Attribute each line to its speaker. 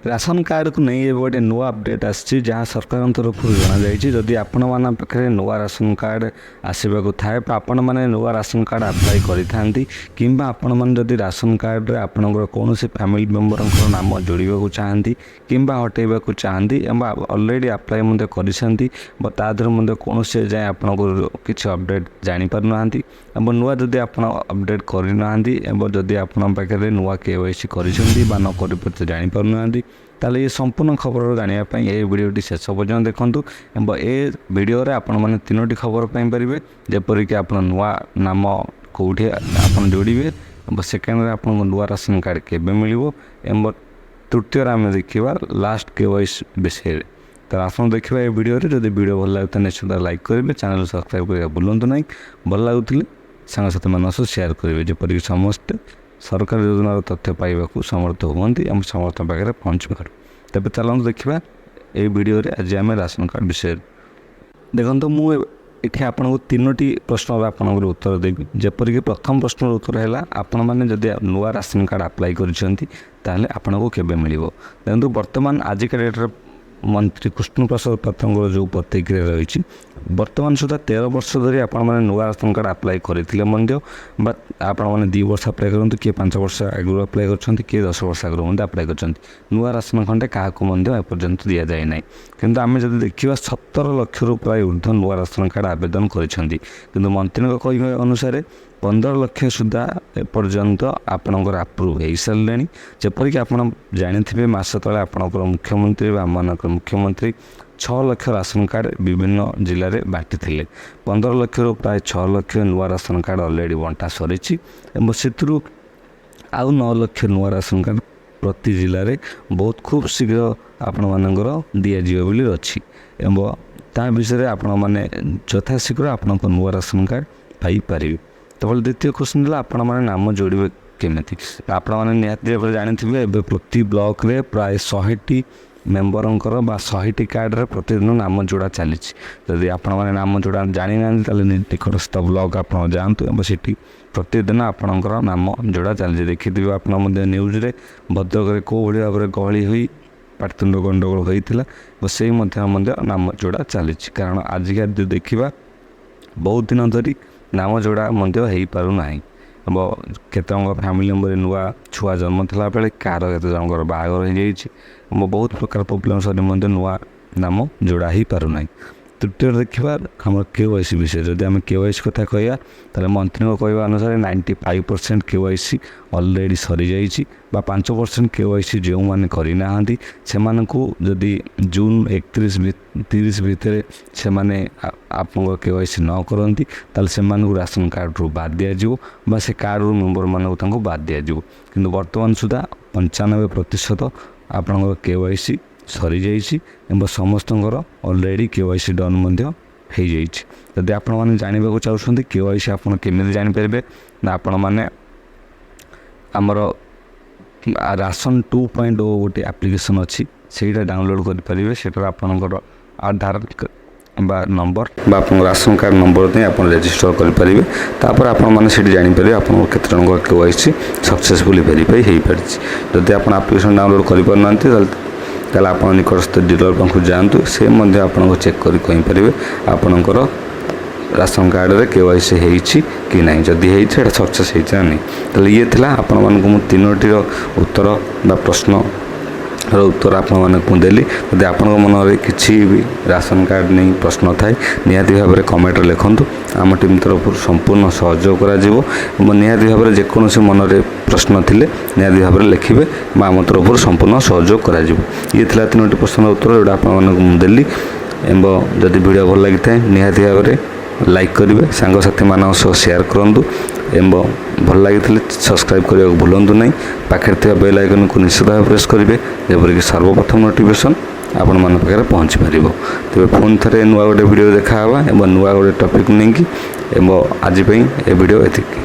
Speaker 1: Ration କାର୍ଡ଼କୁ ନେଇ ଏବେ ଗୋଟେ ନୂଆ ଅପଡ଼େଟ୍ ଆସିଛି, ଯାହା ସରକାରଙ୍କ ତରଫରୁ ଜଣାଯାଇଛି। ଯଦି ଆପଣମାନଙ୍କ ପାଖରେ ନୂଆ ରାସନ କାର୍ଡ଼ ଆସିବାକୁ ଥାଏ ବା ଆପଣମାନେ ନୂଆ ରାସନ କାର୍ଡ଼ ଆପ୍ଲାଏ କରିଥାନ୍ତି, କିମ୍ବା ଆପଣମାନେ ଯଦି ରାସନ କାର୍ଡ଼ରେ ଆପଣଙ୍କର କୌଣସି ଫ୍ୟାମିଲି ମେମ୍ବରଙ୍କର ନାମ ଯୋଡ଼ିବାକୁ ଚାହାନ୍ତି କିମ୍ବା ହଟେଇବାକୁ ଚାହାନ୍ତି, କିମ୍ବା ଅଲରେଡ଼ି ଆପ୍ଲାଏ ମଧ୍ୟ କରିଛନ୍ତି ବା ତା ଦେହରେ ମଧ୍ୟ କୌଣସି ଯାଏଁ ଆପଣଙ୍କୁ କିଛି ଅପଡ଼େଟ୍ ଜାଣିପାରୁନାହାନ୍ତି, ଏବଂ ନୂଆ ଯଦି ଆପଣ ଅପଡ଼େଟ୍ କରିନାହାନ୍ତି, ଏବଂ ଯଦି ଆପଣଙ୍କ ପାଖରେ ନୂଆ କେୱାଇସି କରିଛନ୍ତି ବା ନ କରିପାରୁଛି ଜାଣିପାରୁନାହାନ୍ତି, ତାହେଲେ ଏ ସମ୍ପୂର୍ଣ୍ଣ ଖବର ଜାଣିବା ପାଇଁ ଏ ଭିଡ଼ିଓଟି ଶେଷ ପର୍ଯ୍ୟନ୍ତ ଦେଖନ୍ତୁ। ଏବଂ ଏ ଭିଡ଼ିଓରେ ଆପଣମାନେ ତିନୋଟି ଖବର ପାଇପାରିବେ, ଯେପରିକି ଆପଣ ନୂଆ ନାମ କେଉଁଠି ଆପଣ ଯୋଡ଼ିବେ, ଏବଂ ସେକେଣ୍ଡରେ ଆପଣଙ୍କୁ ନୂଆ ରାସନ କାର୍ଡ଼ କେବେ ମିଳିବ, ଏବଂ ତୃତୀୟରେ ଆମେ ଦେଖିବା ଲାଷ୍ଟ କେୱାଇସି ବିଷୟରେ। ତ ଆସନ୍ତୁ ଦେଖିବା ଏ ଭିଡ଼ିଓରେ। ଯଦି ଭିଡ଼ିଓ ଭଲ ଲାଗୁଥାଏ, ନିଶ୍ଚିତ ଲାଇକ୍ କରିବେ। ଚ୍ୟାନେଲ୍ ସବସ୍କ୍ରାଇବ୍ କରିବା ଭୁଲନ୍ତୁ ନାହିଁ। ଭଲ ଲାଗୁଥିଲେ ସାଙ୍ଗସାଥିମାନଙ୍କ ସହ ସେୟାର କରିବେ, ଯେପରିକି ସମସ୍ତେ ସରକାରୀ ଯୋଜନାର ତଥ୍ୟ ପାଇବାକୁ ସମର୍ଥ ହୁଅନ୍ତି ଏବଂ ସମସ୍ତଙ୍କ ପାଖରେ ପହଞ୍ଚିପାରୁ। ତେବେ ଚାଲନ୍ତୁ ଦେଖିବା ଏଇ ଭିଡ଼ିଓରେ ଆଜି ଆମେ ରାସନ କାର୍ଡ଼ ବିଷୟରେ। ଦେଖନ୍ତୁ, ମୁଁ ଏଠି ଆପଣଙ୍କୁ ତିନୋଟି ପ୍ରଶ୍ନର ଆପଣଙ୍କର ଉତ୍ତର ଦେବି। ଯେପରିକି ପ୍ରଥମ ପ୍ରଶ୍ନର ଉତ୍ତର ହେଲା, ଆପଣମାନେ ଯଦି ନୂଆ ରାସନ କାର୍ଡ଼ ଆପ୍ଲାଏ କରିଛନ୍ତି, ତାହେଲେ ଆପଣଙ୍କୁ କେବେ ମିଳିବ? ଦେଖନ୍ତୁ, ବର୍ତ୍ତମାନ ଆଜିକା ଡେଟ୍ରେ ମନ୍ତ୍ରୀ କୃଷ୍ଣପ୍ରସାଦ ପାତ୍ରଙ୍କର ଯେଉଁ ପ୍ରତିକ୍ରିୟା ରହିଛି, ବର୍ତ୍ତମାନ ସୁଦ୍ଧା 13 ବର୍ଷ ଧରି ଆପଣମାନେ ନୂଆ ରାସନ କାର୍ଡ଼ ଆପ୍ଲାଏ କରିଥିଲେ ମଧ୍ୟ, ବା ଆପଣମାନେ 2 ବର୍ଷ ଆପ୍ଲାଏ କରନ୍ତୁ, କିଏ 5 ବର୍ଷ ଆଗରୁ ଆପ୍ଲାଏ କରିଛନ୍ତି, କିଏ 10 ବର୍ଷ ଆଗରୁ ମଧ୍ୟ ଆପ୍ଲାଏ କରିଛନ୍ତି, ନୂଆ ରାସନ ଖଣ୍ଡେ କାହାକୁ ମଧ୍ୟ ଏପର୍ଯ୍ୟନ୍ତ ଦିଆଯାଇ ନାହିଁ। କିନ୍ତୁ ଆମେ ଯଦି ଦେଖିବା, 17 ଲକ୍ଷରୁ ପ୍ରାୟ ଉର୍ଦ୍ଧ୍ୱ ନୂଆ ରାସନ କାର୍ଡ଼ ଆବେଦନ କରିଛନ୍ତି। କିନ୍ତୁ ମନ୍ତ୍ରୀଙ୍କ କହିବା ଅନୁସାରେ 15 ଲକ୍ଷ ସୁଦ୍ଧା ଏପର୍ଯ୍ୟନ୍ତ ଆପଣଙ୍କର ଆପ୍ରୁଭ୍ ହେଇସାରିଲେଣି। ଯେପରିକି ଆପଣ ଜାଣିଥିବେ, ମାସ ତଳେ ଆପଣଙ୍କର ମୁଖ୍ୟମନ୍ତ୍ରୀ ବା ଆମମାନଙ୍କର ମୁଖ୍ୟମନ୍ତ୍ରୀ 6 ଲକ୍ଷ ରାସନ କାର୍ଡ଼ ବିଭିନ୍ନ ଜିଲ୍ଲାରେ ବାଣ୍ଟିଥିଲେ। 15 ଲକ୍ଷରୁ ପ୍ରାୟ 6 ଲକ୍ଷ ନୂଆ ରାସନ କାର୍ଡ଼ ଅଲରେଡ଼ି ବଣ୍ଟା ସରିଛି ଏବଂ ସେଥିରୁ ଆଉ 9 ଲକ୍ଷ ନୂଆ ରାସନ କାର୍ଡ଼ ପ୍ରତି ଜିଲ୍ଲାରେ ବହୁତ ଖୁବ୍ ଶୀଘ୍ର ଆପଣମାନଙ୍କର ଦିଆଯିବ ବୋଲି ଅଛି ଏବଂ ତା ବିଷୟରେ ଆପଣମାନେ ଯଥାଶୀଘ୍ର ଆପଣଙ୍କ ନୂଆ ରାସନ କାର୍ଡ଼ ପାଇପାରିବେ। ତାପରେ ଦ୍ୱିତୀୟ କ୍ୱେଶ୍ଚନ୍ ହେଲା, ଆପଣମାନେ ନାମ ଯୋଡ଼ିବେ କେମିତି? ଆପଣମାନେ ନିହାତି ଭାବରେ ଜାଣିଥିବେ, ଏବେ ପ୍ରତି ବ୍ଲକରେ ପ୍ରାୟ 100ଟି ମେମ୍ବରଙ୍କର ବା 100ଟି କାର୍ଡ଼ରେ ପ୍ରତିଦିନ ନାମ ଯୋଡ଼ା ଚାଲିଛି। ଯଦି ଆପଣମାନେ ନାମ ଯୋଡ଼ା ଜାଣିନାହାନ୍ତି, ତାହେଲେ ନିକଟସ୍ଥ ବ୍ଲକ ଆପଣ ଯାଆନ୍ତୁ ଏବଂ ସେଠି ପ୍ରତିଦିନ ଆପଣଙ୍କର ନାମ ଯୋଡ଼ା ଚାଲିଛି। ଦେଖିଥିବେ ଆପଣ ମଧ୍ୟ ନ୍ୟୁଜ୍ରେ, ଭଦ୍ରକରେ କେଉଁ ଭଳି ଭାବରେ ଗହଳି ହୋଇ ପାଟିତୁଣ୍ଡ ଗଣ୍ଡଗୋଳ ହୋଇଥିଲା ଏବଂ ସେଇ ମଧ୍ୟ ମଧ୍ୟ ନାମ ଯୋଡ଼ା ଚାଲିଛି। କାରଣ ଆଜିକା ଯଦି ଦେଖିବା, ବହୁତ ଦିନ ଧରି ନାମ ଯୋଡ଼ା ମଧ୍ୟ ହେଇପାରୁନାହିଁ ଏବଂ କେତେଜଣଙ୍କ ଫ୍ୟାମିଲି ମେମ୍ବରରେ ନୂଆ ଛୁଆ ଜନ୍ମ ଥିଲା ବେଳେ କାହାର କେତେ ଜଣଙ୍କର ବାହାଘର ହେଇଯାଇଛି ଏବଂ ବହୁତ ପ୍ରକାର ପ୍ରୋବ୍ଲେମ୍ ସରି ମଧ୍ୟ ନୂଆ ନାମ ଯୋଡ଼ା ହେଇପାରୁନାହିଁ। ତୃତୀୟରେ ଦେଖିବା ଆମର କେୱାଇସି ବିଷୟରେ। ଯଦି ଆମେ କେୱାଇସି କଥା କହିବା, ତାହେଲେ ମନ୍ତ୍ରୀଙ୍କ କହିବା ଅନୁସାରେ 95% କେୱାଇସି ଅଲରେଡ଼ି ସରିଯାଇଛି ବା 5% କେୱାଇସି ଯେଉଁମାନେ କରିନାହାନ୍ତି, ସେମାନଙ୍କୁ ଯଦି ଜୁନ୍ 31 30 ଭିତରେ ସେମାନେ ଆପଣଙ୍କ କେୱାଇସି ନ କରନ୍ତି, ତାହେଲେ ସେମାନଙ୍କୁ ରାସନ କାର୍ଡ଼ରୁ ବାଦ୍ ଦିଆଯିବ ବା ସେ କାର୍ଡ଼ରୁ ମେମ୍ବରମାନଙ୍କୁ ତାଙ୍କୁ ବାଦ୍ ଦିଆଯିବ। କିନ୍ତୁ ବର୍ତ୍ତମାନ ସୁଦ୍ଧା 95% ଆପଣଙ୍କର କେୱାଇସି ସରିଯାଇଛି ଏବଂ ସମସ୍ତଙ୍କର ଅଲରେଡ଼ି କେୱାଇସି ଡନ୍ ମଧ୍ୟ ହେଇଯାଇଛି। ଯଦି ଆପଣମାନେ ଜାଣିବାକୁ ଚାହୁଁଛନ୍ତି କେୱାଇସି ଆପଣ କେମିତି ଜାଣିପାରିବେ ନା, ଆପଣମାନେ ଆମର ରାସନ 2.0 ଗୋଟେ ଆପ୍ଲିକେସନ୍ ଅଛି, ସେଇଟା ଡାଉନଲୋଡ଼୍ କରିପାରିବେ। ସେଟାରେ ଆପଣଙ୍କର ଆଧାର ବା ନମ୍ବର ବା ଆପଣଙ୍କ ରାସନ କାର୍ଡ଼ ନମ୍ବର ଦେଇ ଆପଣ ରେଜିଷ୍ଟର କରିପାରିବେ। ତାପରେ ଆପଣମାନେ ସେଠି ଜାଣିପାରିବେ ଆପଣଙ୍କ କେତେ ଜଣଙ୍କର କେୱାଇସି ସକ୍ସେସଫୁଲି ଭେରିଫାଇ ହେଇପାରିଛି। ଯଦି ଆପଣ ଆପ୍ଲିକେସନ୍ ଡାଉନଲୋଡ଼୍ କରିପାରୁନାହାନ୍ତି, ତାହେଲେ ଆପଣ ନିକଟସ୍ଥ ଡିଲର ପାଖକୁ ଯାଆନ୍ତୁ। ସେ ମଧ୍ୟ ଆପଣଙ୍କୁ ଚେକ୍ କରି କହିପାରିବେ ଆପଣଙ୍କର ରାସନ କାର୍ଡ଼ରେ କେୱାଇସି ହେଇଛି କି ନାହିଁ, ଯଦି ହେଇଛି ସେଇଟା ସକ୍ସେସ୍ ହେଇଛି ନା ନାହିଁ। ତାହେଲେ ଇଏ ଥିଲା ଆପଣମାନଙ୍କୁ ମୁଁ ତିନୋଟିର ଉତ୍ତର ବା ପ୍ରଶ୍ନର ଉତ୍ତର ଆପଣମାନଙ୍କୁ ମୁଁ ଦେଲି। ଯଦି ଆପଣଙ୍କ ମନରେ କିଛି ବି ରାସନ କାର୍ଡ଼ ନେଇ ପ୍ରଶ୍ନ ଥାଏ, ନିହାତି ଭାବରେ କମେଣ୍ଟରେ ଲେଖନ୍ତୁ। ଆମ ଟିମ୍ ତରଫରୁ ସମ୍ପୂର୍ଣ୍ଣ ସହଯୋଗ କରାଯିବ ଏବଂ ନିହାତି ଭାବରେ ଯେକୌଣସି ମନରେ ପ୍ରଶ୍ନ ଥିଲେ ନିହାତି ଭାବରେ ଲେଖିବେ ବା ଆମ ତରଫରୁ ସମ୍ପୂର୍ଣ୍ଣ ସହଯୋଗ କରାଯିବ। ଇଏ ଥିଲା ତିନୋଟି ପ୍ରଶ୍ନର ଉତ୍ତର ଯେଉଁଟା ଆପଣମାନଙ୍କୁ ମୁଁ ଦେଲି। ଏବଂ ଯଦି ଭିଡ଼ିଓ ଭଲ ଲାଗିଥାଏ, ନିହାତି ଭାବରେ ଲାଇକ୍ କରିବେ, ସାଙ୍ଗସାଥିମାନଙ୍କ ସହ ସେୟାର କରନ୍ତୁ ଏବଂ ଭଲ ଲାଗିଥିଲେ ସବସ୍କ୍ରାଇବ୍ କରିବାକୁ ଭୁଲନ୍ତୁ ନାହିଁ। ପାଖରେ ଥିବା ବେଲ୍ ଆଇକନ୍କୁ ନିଶ୍ଚିତ ଭାବେ ପ୍ରେସ୍ କରିବେ, ଯେପରିକି ସର୍ବପ୍ରଥମ ନୋଟିଫିକେସନ୍ ଆପଣମାନଙ୍କ ପାଖରେ ପହଞ୍ଚି ପାରିବ। ତେବେ ପୁଣି ଥରେ ନୂଆ ଗୋଟେ ଭିଡ଼ିଓ ଦେଖାହେବା ଏବଂ ନୂଆ ଗୋଟେ ଟପିକ୍ ନେଇକି। ଏବଂ ଆଜି ପାଇଁ ଏ ଭିଡ଼ିଓ ଏତିକି।